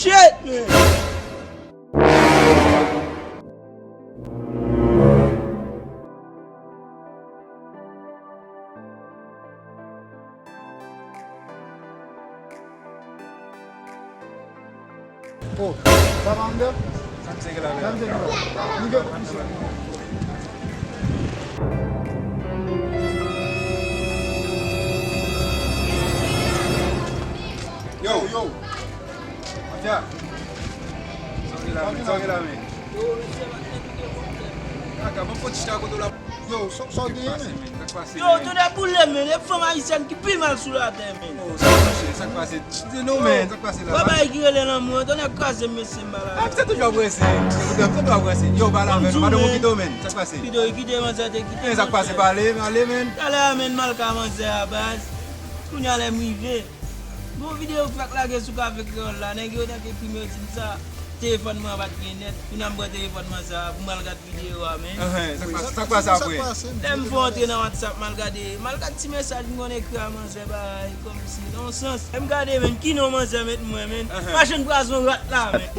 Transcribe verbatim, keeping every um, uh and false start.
Shit, man! Oh, sa pa anndan? Sa m seke la menm. Sa m seke la. Li gen pou misye. Yo, yo. Mafya. Sa w gen la menm? Sa w gen la menm? Kaka, ban m fon ti chita kote w la. Yo, sa, sa w genyen, men? Yo, tonnè boule, men. E fanm ayisyèn ki pi mal sou latè, men. Oh, sa k pase? Sa k pase? Di nou, men, sa k pase la? Wè bagay ki rele lanmou an, tonnè kraze m, mesye, m pa la. Ah, se toujou ap prese. Se toujou ap prese. Yo, pale avè nou. Madanm ou kite w, men. Sa k pase? Kite w, kite manzè, te kite manzè. Men sa k pase? Pale, pale, men. Talè a, men, m al ka manzè a, baz. Kounye a lè m rive. Gon videyo k fèk lage sou Kafe Kreyòl la. Nèg yo tanke krim yo di m sa. Telefòn mwen an pa t gen nèt. Kounye a m pran telefòn mwen sa pou m al gad videyo a, men. Enhen, sa k pase, sa k pase apre? Lè m fè antre nan WhatsApp, m al gade, m al gad ti mesaj m konn ekri a manzè bay, kòmsi, nan yon sans. Lè m gade, men, ki non manzè met mwen, men? Machann pwazon rat la, men.